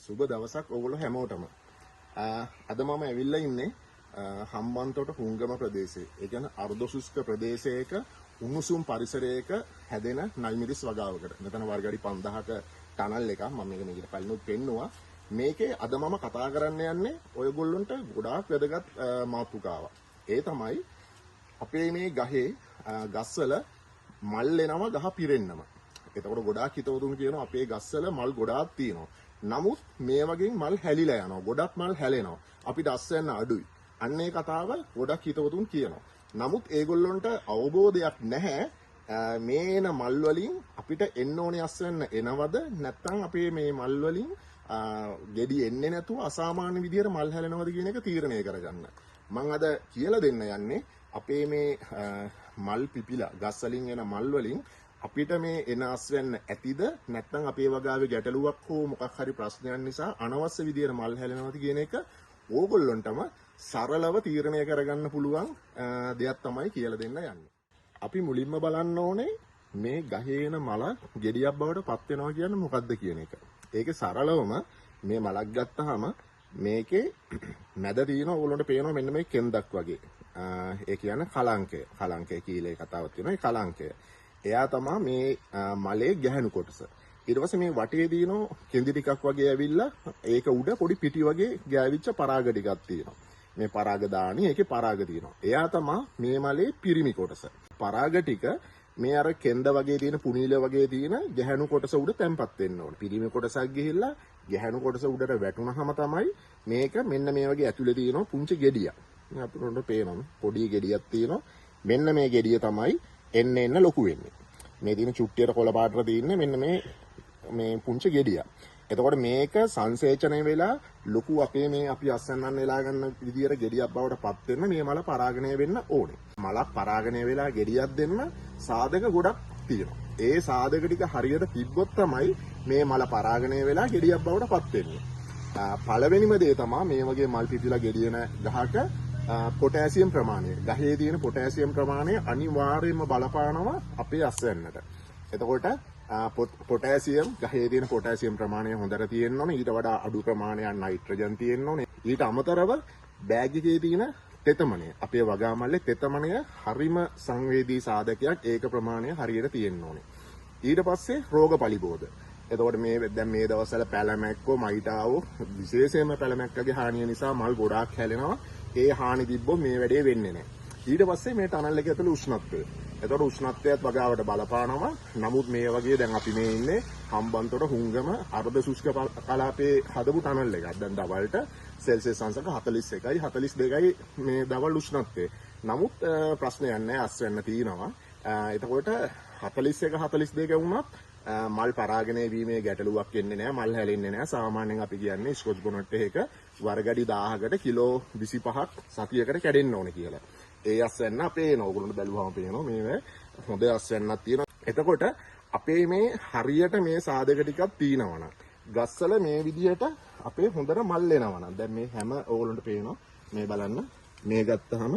සුබ දවසක් ඔයගොල්ලෝ හැමෝටම. අද මම ඇවිල්ලා ඉන්නේ හම්බන්තොට හුංගම ප්‍රදේශයේ. ඒ කියන්නේ අර්ධ ශුෂ්ක ප්‍රදේශයක උණුසුම් පරිසරයක හැදෙන නයිමිරිස් වගාවකට. මෙතන වර්ග අඩි 5000ක ටනල් එකක්. මම මේක මේකට කලිනුත් පෙන්නුවා. මේකේ අද මම කතා කරන්න යන්නේ ඔයගොල්ලන්ට ගොඩාක් වැදගත් මාතෘකාවක්. ඒ තමයි අපේ මේ ගහේ ගස්වල මල් එනවා ගහ පිරෙන්නම. එතකොට ගොඩාක් හිතවතුන් කියනවා අපේ ගස්වල මල් ගොඩාක් තියෙනවා. නමුත් මේ වගේ මල් හැලිලා යනවා. ගොඩක් මල් හැලෙනවා. අපිට අස්වැන්න අඩුයි. අන්න ඒ කතාව ගොඩක් හිතවතුන් කියනවා. නමුත් ඒගොල්ලොන්ට අවබෝධයක් නැහැ මේ එන මල් වලින් අපිට එන්න ඕනේ අස්වැන්න එනවද නැත්නම් අපේ මේ මල් වලින් ගෙඩි එන්නේ නැතුව අසාමාන්‍ය විදියට මල් හැලෙනවද කියන එක තීරණය කරගන්න. මං අද කියලා දෙන්න යන්නේ අපේ මේ මල් පිපිලා ගස් වලින් එන මල් වලින් අපිට මේ එන අස්වැන්න ඇතිද නැත්නම් අපේ වගාවේ ගැටලුවක් හෝ මොකක් හරි ප්‍රශ්නයක් නිසා අනවශ්‍ය විදියට මල් හැලෙනවද කියන එක ඕගොල්ලොන්ටම සරලව තීරණය කරගන්න පුළුවන් දෙයක් තමයි කියලා දෙන්න යන්නේ. අපි මුලින්ම බලන්න ඕනේ මේ ගහේ එන මල ගෙඩියක් බවට පත් වෙනවා කියන්නේ මොකද්ද කියන එක. ඒකේ සරලවම මේ මලක් ගත්තාම මේකේ මැද තියෙන ඕගොල්ලන්ට පේනවා මෙන්න මේ කෙන්දක් වගේ. ඒ කියන්නේ කලංකය. කලංකය කියලා ඒ කතාවක් තියෙනවා. ඒ කලංකය. එයා තමා මේ මලේ ගැහැණු කොටස. ඊට පස්සේ මේ වටේ තියෙන කෙඳි ටිකක් වගේ ඇවිල්ලා ඒක උඩ පොඩි පිටි වගේ ගෑවිච්ච පරාග ටිකක් තියෙනවා. මේ පරාග දාණි ඒකේ පරාග තියෙනවා. එයා තමා මේ මලේ පිරිමි කොටස. පරාග ටික මේ අර කෙන්ද වගේ තියෙන පුනීල වගේ තියෙන ගැහැණු කොටස උඩ තැම්පත් වෙන්න ඕන. පිරිමි කොටසක් ගිහිල්ලා ගැහැණු කොටස උඩට වැටුනහම තමයි මේක මෙන්න මේ වගේ ඇතුලේ තියෙන පුංචි ගෙඩියක්. මේ අපිට පේනවා පොඩි ගෙඩියක් තියෙනවා. මෙන්න මේ ගෙඩිය තමයි එන්න එන්න ලොකු වෙන්නේ. මේ තියෙන චුට්ටියට කොළ පාටට තියෙන්නේ මෙන්න මේ මේ පුංචි ගෙඩිය. එතකොට මේක සංසේචනය වෙලා ලොකු අපේ මේ අපි අස්වැන්නන් වෙලා ගන්න විදියට ගෙඩියක් බවට පත් වෙන්න මේ මල පරාගණය වෙන්න ඕනේ. මලක් පරාගණය වෙලා ගෙඩියක් දෙන්න සාධක ගොඩක් තියෙනවා. ඒ සාධක ටික හරියට තිබ්බොත් තමයි මේ මල පරාගණය වෙලා ගෙඩියක් බවට පත් වෙන්නේ. පළවෙනිම දේ තමයි මේ වගේ මල් පිපිලා ගෙඩියන ගහක පොටෑසියම් ප්‍රමාණය. ගහේ තියෙන පොටෑසියම් ප්‍රමාණය අනිවාර්යයෙන්ම බලපානවා අපේ අස්වැන්නට. එතකොට පොටෑසියම් ගහේ තියෙන පොටෑසියම් ප්‍රමාණය හොඳට තියෙන්න ඕනේ. ඊට වඩා අඩු ප්‍රමාණයක් නයිට්‍රජන් තියෙන්න ඕනේ. ඊට අමතරව බෑග් එකේ තියෙන තෙතමනය. අපේ වගා මල්ලේ තෙතමනය හරිම සංවේදී සාධකයක්. ඒක ප්‍රමාණය හරියට තියෙන්න ඕනේ. ඊට පස්සේ රෝග පලිබෝධ. එතකොට මේ දැන් මේ දවස්වල පැලමැක්කෝ මයිටාවෝ විශේෂයෙන්ම පැලමැක්කගේ හානිය නිසා මල් ගොඩාක් හැලෙනවා. ඒ හානි තිබ්බොත් මේ වැඩේ වෙන්නේ නැහැ. ඊට පස්සේ මේ ටනල් එක ඇතුළේ උෂ්ණත්වය. එතකොට උෂ්ණත්වයත් වගාවට බලපානවා. නමුත් මේ වගේ දැන් අපි මේ ඉන්නේ හම්බන්තොට හුංගම අර්ධ ශුෂ්ක කලාපයේ හදපු ටනල් එකක්. දැන් දවල්ට සෙල්සියස් අංශක 41යි 42යි මේ දවල් උෂ්ණත්වය. නමුත් ප්‍රශ්නයක් නැහැ, අස්වැන්න තියෙනවා. එතකොට 41 42 වුණත් මල් පරාගණය වීමේ ගැටලුවක් එන්නේ නැහැ, මල් හැලෙන්නේ නැහැ. සාමාන්‍යයෙන් අපි කියන්නේ ස්කොච් බොනට් එකක වර්ගඩි 1000කට කිලෝ 25ක් සතියකට කැඩෙන්න ඕනේ කියලා. ඒ අස්වැන්න අපේ එනවා. ඔයගොල්ලන්ට බැලුවම පේනවා මේ හොඳ අස්වැන්නක් තියෙනවා. එතකොට අපේ මේ හරියට මේ සාධක ටිකක් තියෙනවා නම් ගස්වල මේ විදිහට අපේ හොඳට මල් එනවා නම් දැන් මේ හැම ඔයගොල්ලන්ට පේනවා මේ බලන්න මේ ගත්තාම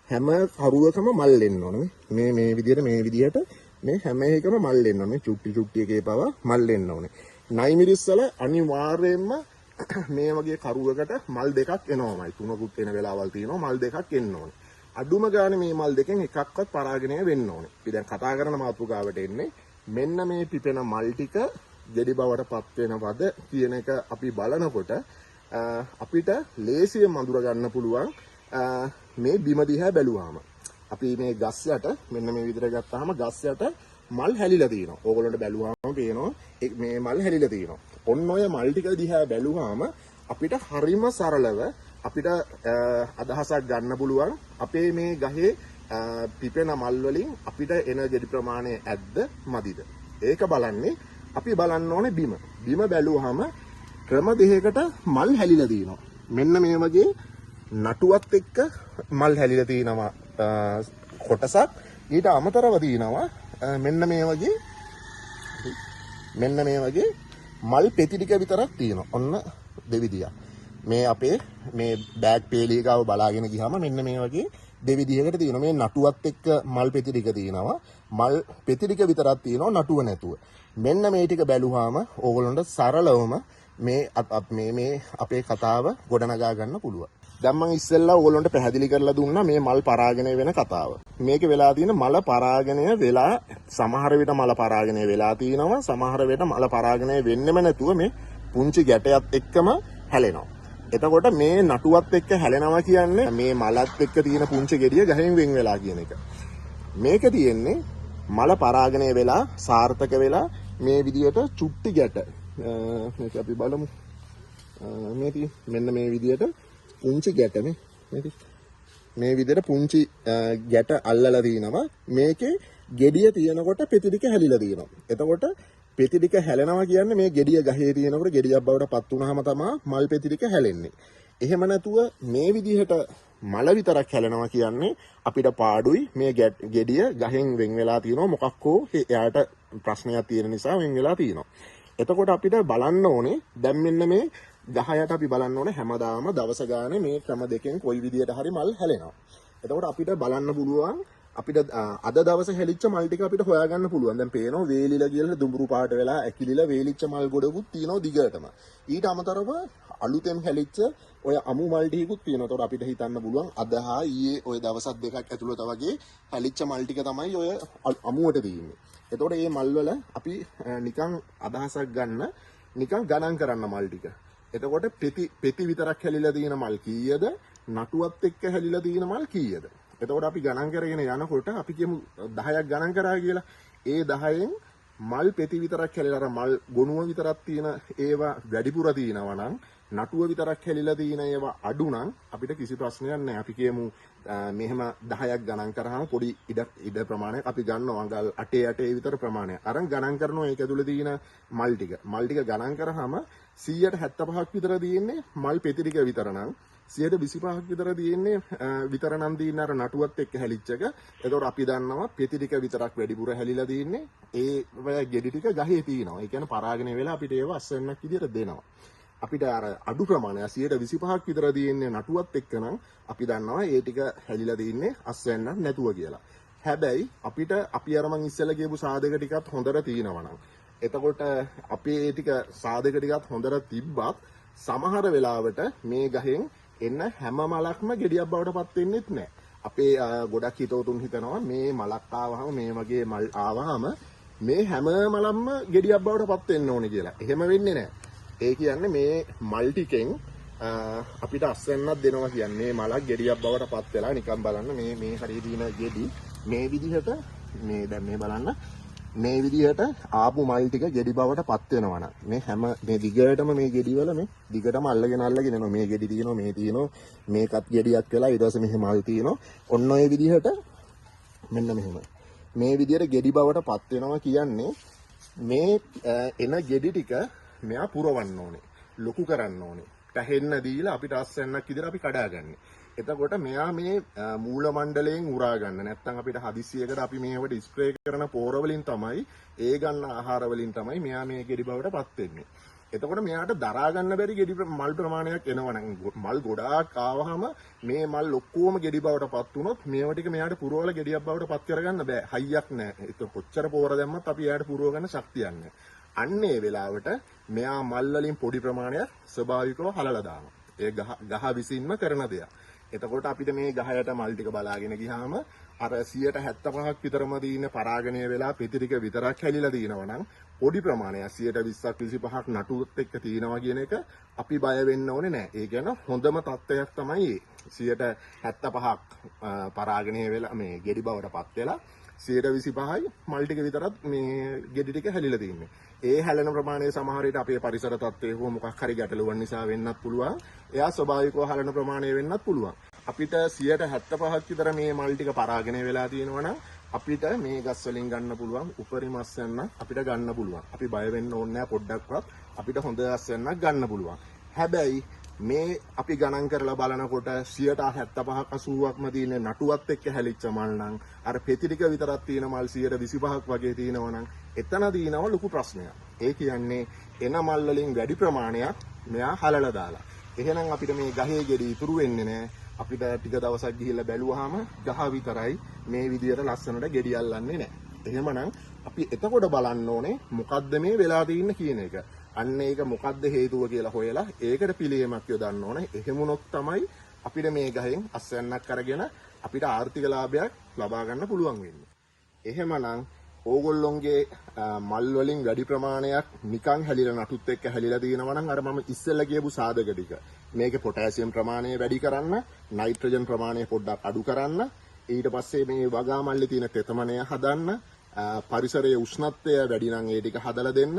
හැම කරුවකම මල් එන්න ඕනේ. මේ මේ විදිහට මේ විදිහට මේ හැම එකම මල් එන්න ඕනේ. චුට්ටි චුට්ටි එකේ පවා මල් එන්න ඕනේ. නයිමිරිස් වල අනිවාර්යයෙන්ම මේ වගේ කරුවකට මල් දෙකක් එනවාමයි. තුනකුත් එන වෙලාවල් තියෙනවා. මල් දෙකක් එන්න ඕනේ. අඩුම ගානේ මේ මල් දෙකෙන් එකක්වත් පරාගණය වෙන්න ඕනේ. අපි දැන් කතා කරන මාතෘකාවට එන්නේ මෙන්න මේ පිපෙන මල් ටික ගෙඩි බවට පත් වෙනවද කියන එක අපි බලනකොට අපිට ලේසියෙන් අඳුර ගන්න පුළුවන් මේ බිම දිහා බැලුවාම. අපි මේ ගස් යට මෙන්න මේ විදිහට ගත්තාම ගස් යට මල් හැලිලා තියෙනවා. ඕගොල්ලන්ට බැලුවාම පේනවා මේ මල් හැලිලා තියෙනවා. ඔන්න ඔය මල් ටික දිහා බැලුවාම අපිට හරිම සරලව අපිට අදහසක් ගන්න පුළුවන් අපේ මේ ගහේ පිපෙන මල් වලින් අපිට එන ගෙඩි ප්‍රමාණය ඇද්ද මදිද. ඒක බලන්නේ අපි බලන්න ඕනේ බිම. බිම බැලුවාම ක්‍රම දෙකකට මල් හැලිලා තියෙනවා. මෙන්න මේ වගේ නටුවත් එක්ක මල් හැලිලා තියෙනවා කොටසක්. ඊට අමතරව තියෙනවා මෙන්න මේ වගේ මල් පෙති ටික විතරක් තියෙනවා. ඔන්න දෙවිදියක්. මේ අපේ මේ බෑග් පේලියකාව බලාගෙන ගියාම මෙන්න මේ වගේ දෙවිදියකට තියෙනවා. මේ නටුවත් එක්ක මල් පෙති ටික තියෙනවා. මල් පෙති ටික විතරක් තියෙනවා නටුව නැතුව. මෙන්න මේ ටික බැලුවාම ඕගොල්ලන්ට සරලවම මේ මේ මේ අපේ කතාව ගොඩනගා ගන්න පුළුවන්. දැන් මං ඉස්සෙල්ලා ඕගොල්ලන්ට පැහැදිලි කරලා දුන්නා මේ මල් පරාගණය වෙන කතාව. මේකේ වෙලා තියෙන මල පරාගණය වෙලා සමහර විට මල පරාගණය වෙලා තියෙනවා, සමහර විට මල පරාගණය වෙන්නෙම නැතුව මේ පුංචි ගැටයත් එක්කම හැලෙනවා. එතකොට මේ නටුවත් එක්ක හැලෙනවා කියන්නේ මේ මලත් එක්ක තියෙන පුංචි ගෙඩිය ගහෙන් වෙන් වෙලා කියන එක. මේක තියෙන්නේ මල පරාගණය වෙලා සාර්ථක වෙලා මේ විදියට චුට්ටි ගැට, මේක අපි බලමු. මේ තියෙන මෙන්න මේ විදියට පුංචි ගැට මේ විදියට පුංචි ගැට අල්ලලා තිනවා. මේකේ ගෙඩිය තියෙනකොට පෙති ටික හැලිලා තියෙනවා. එතකොට පෙති ටික හැලෙනවා කියන්නේ මේ ගෙඩිය ගහේ තියෙනකොට ගෙඩියක් බවට පත් වුනහම තමයි මල් පෙති ටික හැලෙන්නේ. එහෙම නැතුව මේ විදිහට මල විතරක් හැලෙනවා කියන්නේ අපිට පාඩුයි මේ ගෙඩිය ගහෙන් වෙන් වෙලා තියෙනවා, මොකක් හෝ එයාට ප්‍රශ්නයක් තියෙන නිසා වෙන් වෙලා තියෙනවා. එතකොට අපිට බලන්න ඕනේ දැන් මෙන්න මේ ගහ යට අපි බලන්න ඕනේ හැමදාම දවස ගානේ මේ ක්‍රම දෙකෙන් කොයි විදියට හරි මල් හැලෙනවා. එතකොට අපිට බලන්න පුළුවන් අපිට අද දවසේ හැලිච්ච මල් ටික අපිට හොයාගන්න පුළුවන්. දැන් පේනවා වේලිලා කියලා දුඹුරු පාට වෙලා ඇකිලිලා වේලිච්ච මල් ගොඩකුත් තියෙනවා දිගටම. ඊට අමතරව අලුතෙන් හැලිච්ච ඔය අමු මල් ටිකකුත් තියෙනවා. එතකොට අපිට හිතන්න පුළුවන් අද හා ඊයේ ඔය දවස් දෙකක් ඇතුළත වගේ හැලිච්ච මල් ටික තමයි ඔය අමුවට තියෙන්නේ. එතකොට මේ මල් වල අපි නිකන් අදහසක් ගන්න නිකන් ගණන් කරන්න මල් ටික. එතකොට පෙති විතරක් හැලිලා තියෙන මල් කීයද, නටුවත් එක්ක හැලිලා තියෙන මල් කීයද? එතකොට අපි ගණන් කරගෙන යනකොට අපි කියමු 10ක් ගණන් කරා කියලා. ඒ 10න් මල් පෙති විතරක් හැලිලා අර මල් ගොනුව විතරක් තියෙන ඒවා වැඩිපුර තියෙනවා නම්, නටුව විතරක් හැලිලා තියෙන ඒවා අඩු නම් අපිට කිසි ප්‍රශ්නයක් නැහැ. අපි කියමු මෙහෙම 10ක් ගණන් කරාම පොඩි ඉඩ ප්‍රමාණයක් අපි ගන්නවා, අඟල් 8 8 විතර ප්‍රමාණයක්. අරන් ගණන් කරනවා ඒක ඇතුලේ තියෙන මල් ටික. මල් ටික ගණන් කරාම 175ක් විතර තියෙන්නේ මල් පෙති ටික විතර නම්, 125ක් විතර තියෙන්නේ විතර නම් තියෙන අර නටුවත් එක්ක හැලිච්ච එක. එතකොට අපි දන්නවා පෙති ටික විතරක් වැඩිපුර හැලිලා තියෙන්නේ. ඒ ගෙඩි ටික ගහේ තියෙනවා. ඒ කියන්නේ පරාගණය වෙලා අපිට ඒව අස්වැන්නක් විදියට දෙනවා. අපිට අර අඩු ප්‍රමාණය 125ක් විතර තියෙන්නේ නටුවත් එක්ක නම් අපි දන්නවා ඒ ටික හැලිලා තියෙන්නේ අස්වැන්නක් නැතුව කියලා. හැබැයි අපිට අපි අර මං ඉස්සෙල්ලා කියපු සාධක ටිකත් හොඳට තියෙනවා නම්, එතකොට අපි ඒ ටික සාධක ටිකත් හොඳට තිබ්බත් සමහර වෙලාවට මේ ගහෙන් එන්න හැම මලක්ම ගෙඩියක් බවට පත් වෙන්නෙත් නෑ. අපේ ගොඩක් හිතවතුන් හිතනවා මේ මලක් ආවහම මේ වගේ මල් ආවහම මේ හැම මලක්ම ගෙඩියක් බවට පත් වෙන්න ඕනේ කියලා. එහෙම වෙන්නේ නෑ. ඒ කියන්නේ මේ මල් ටිකෙන් අපිට අස්වැන්නක් දෙනවා කියන්නේ මේ මලක් ගෙඩියක් බවට පත් වෙලා නිකන් බලන්න මේ හරිය තියෙන ගෙඩි මේ විදිහට මේ දැන් මේ බලන්න මේ විදිහට ආපු මල් ටික ගෙඩි බවට පත් වෙනවා නම් මේ හැම මේ දිගටම මේ ගෙඩි වල මේ දිගටම අල්ලගෙන අල්ලගෙන එනවා. මේ ගෙඩි තියෙනවා, මේ තියෙනවා, මේකත් ගෙඩියක් වෙලා ඊට පස්සේ මෙහෙ මල් තියෙනවා. ඔන්න ඔය විදිහට මෙන්න මෙහෙම මේ විදිහට ගෙඩි බවට පත් වෙනවා කියන්නේ මේ එන ගෙඩි ටික මෙයා පුරවන්න ඕනේ, ලොකු කරන්න ඕනේ, පැහෙන්න දීලා අපිට අස්වැන්නක් විදිහට අපි කඩාගන්නේ. එතකොට මෙයා මේ මූල මණ්ඩලයෙන් උරා ගන්න නැත්නම් අපිට හදිස්සියකට අපි මේවට ස්ප්‍රේ කරන පොර වලින් තමයි, ඒ ගන්න ආහාර වලින් තමයි මෙයා මේ ගෙඩි බවට පත් වෙන්නේ. එතකොට මෙයාට දරා ගන්න බැරි ගෙඩි මල් ප්‍රමාණයක් එනවනම්, මල් ගොඩාක් ආවහම මේ මල් ඔක්කොම ගෙඩි බවට පත් වුණොත් මේව ටික මෙයාට පුරවල ගෙඩියක් බවට පත් කරගන්න බෑ. හයියක් නෑ. ඒක කොච්චර පොර දැම්මත් අපි එයාට පුරව ගන්න ශක්තියක් නෑ. අන්න ඒ වෙලාවට මෙයා මල් වලින් පොඩි ප්‍රමාණයක් ස්වභාවිකව හලලා දානවා. ඒ ගහ විසින්ම කරන දෙයක්. එතකොට අපිට මේ ගහ යට මල් ටික බලාගෙන ගියාම අර 75ක් විතරම තියෙන පරාගණය වෙලා පෙති ටික විතරක් හැලිලා තියෙනවා නම් පොඩි ප්‍රමාණයක් 120ක් 25ක් නටුවත් එක්ක තියෙනවා කියන එක අපි බය වෙන්න ඕනේ නෑ. ඒ කියන්නේ හොඳම තත්ත්වයක් තමයි ඒ 75ක් පරාගණය වෙලා මේ ගෙඩි බවට පත් වෙලා 125යි මල් ටික විතරත් මේ ගෙඩි ටික හැලිලා තියෙන්නේ. ඒ හැලෙන ප්‍රමාණය සමහර විට අපේ පරිසර තත්ත්වය හෝ මොකක් හරි ගැටලුවක් නිසා වෙන්නත් පුළුවන්. එයා ස්වභාවිකව හැලෙන ප්‍රමාණය වෙන්නත් පුළුවන්. අපිට 75ක් විතර මේ මල් ටික පරාගණය වෙලා තියෙනවා නම් අපිට මේ ගස් වලින් ගන්න පුළුවන් උපරිම අස්වැන්නක් අපිට ගන්න පුළුවන්. අපි බය වෙන්න ඕනේ නෑ පොඩ්ඩක්වත්. අපිට හොඳ අස්වැන්නක් ගන්න පුළුවන්. හැබැයි මේ අපි ගණන් කරලා බලනකොට 75ක් 80ක්ම තියෙන නටුවත් එක්ක හැලිච්ච මල් නම් අර පෙති ටික විතරක් තියෙන මල් 125ක් වගේ තියෙනවා නම් එතන තියෙනවා ලොකු ප්‍රශ්නයක්. ඒ කියන්නේ එන මල් වලින් වැඩි ප්‍රමාණයක් මෙයා හලලා දාලා. එහෙනම් අපිට මේ ගහේ ගෙඩි ඉතුරු වෙන්නේ නෑ. අපිට ටික දවසක් ගිහිල්ලා බැලුවාම ගහ විතරයි මේ විදියට ලස්සනට ගෙඩි අල්ලන්නේ නෑ. එහෙමනම් අපි එතකොට බලන්න ඕනේ මොකද්ද මේ වෙලා තියෙන්නේ කියන එක. අන්න ඒක මොකද්ද හේතුව කියලා හොයලා ඒකට පිළියමක් යොදන්න ඕනේ. එහෙම වුණොත් තමයි අපිට මේ ගහෙන් අස්වැන්නක් අරගෙන අපිට ආර්ථික ලාභයක් ලබා ගන්න පුළුවන් වෙන්නේ. එහෙමනම් ඕගොල්ලොන්ගේ මල් වලින් වැඩි ප්‍රමාණයක් නිකන් හැලිලා නටුත් එක්ක හැලිලා තියෙනවා නම් අර මම ඉස්සෙල්ලා කියපු සාධක ටික, මේකේ පොටෑසියම් ප්‍රමාණය වැඩි කරන්න, නයිට්‍රජන් ප්‍රමාණය පොඩ්ඩක් අඩු කරන්න, ඊට පස්සේ මේ වගා මල්ලේ තියෙන තෙතමනය හදන්න, පරිසරයේ උෂ්ණත්වය වැඩි නම් ඒ ටික හදලා දෙන්න,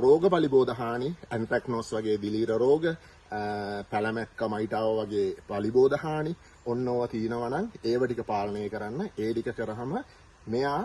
රෝග පලිබෝධ හානි, ඇන්ත්‍රැක්නෝස් වගේ දිලීර රෝග, පැලමැක්ක මයිටාව වගේ පලිබෝධ හානි, ඔන්න ඕවා තියෙනවා නම් ඒව ටික පාලනය කරන්න. ඒ ටික කරාම මෙයා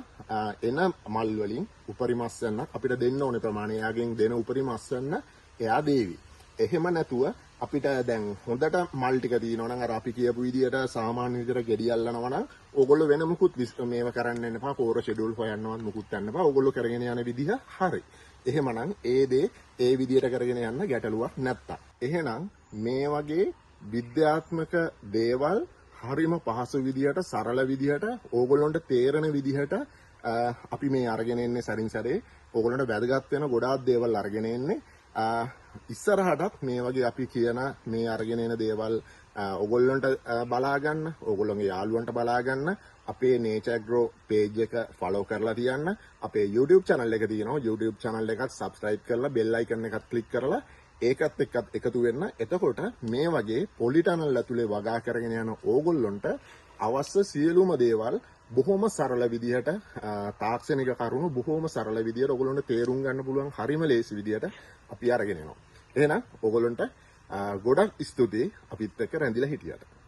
එන මල් වලින් උපරිම අස්වැන්නක් අපිට දෙන්න ඕනේ ප්‍රමාණය, එයාගෙන් දෙන උපරිම අස්වැන්න එයා දේවි. එහෙම නැතුව අපිට දැන් හොඳට මල් ටික තියෙනවා නම් අර අපි කියපු විදියට සාමාන්‍ය විදියට ගෙඩි අල්ලනවා නම් ඕගොල්ලෝ වෙන මුකුත් මේව කරන්න යන්න එපා, කෝර ෂෙඩියුල් හොයන්නවත් මුකුත් යන්න එපා. ඕගොල්ලෝ කරගෙන යන විදිහ හරි. එහෙමනම් ඒ දේ ඒ විදියට කරගෙන යන්න ගැටලුවක් නැත්තම්. එහෙනම් මේ වගේ විද්‍යාත්මක දේවල් හරිම පහසු විදියට, සරල විදියට, ඕගොල්ලොන්ට තේරෙන විදිහට අපි මේ අරගෙන එන්නේ සැරින් සැරේ. ඕගොල්ලන්ට වැදගත් වෙන ගොඩාක් දේවල් අරගෙන එන්නේ. ඉස්සරහටත් මේ වගේ අපි කියන මේ අරගෙන එන දේවල් ඕගොල්ලන්ට බලා ගන්න, ඕගොල්ලන්ගේ යාළුවන්ට බලා ගන්න අපේ Nature Agro page එක follow කරලා තියන්න. අපේ YouTube channel එක තියෙනවා. YouTube channel එකත් subscribe කරලා bell icon එකත් click කරලා ඒකත් එක්කත් එකතු වෙන්න. එතකොට මේ වගේ පොලි ටනල් ඇතුලේ වගා කරගෙන යන ඕගොල්ලොන්ට අවශ්‍ය සියලුම දේවල් බොහොම සරල විදිහට, තාක්ෂණික කරුණු බොහොම සරල විදිහට ඕගොල්ලොන්ට තේරුම් ගන්න පුළුවන් හරිම ලේසි විදිහට අපි අරගෙන එනවා. එහෙනම් ඕගොල්ලොන්ට ගොඩක් ස්තුතියි අපිත් එක්ක රැඳිලා හිටියට.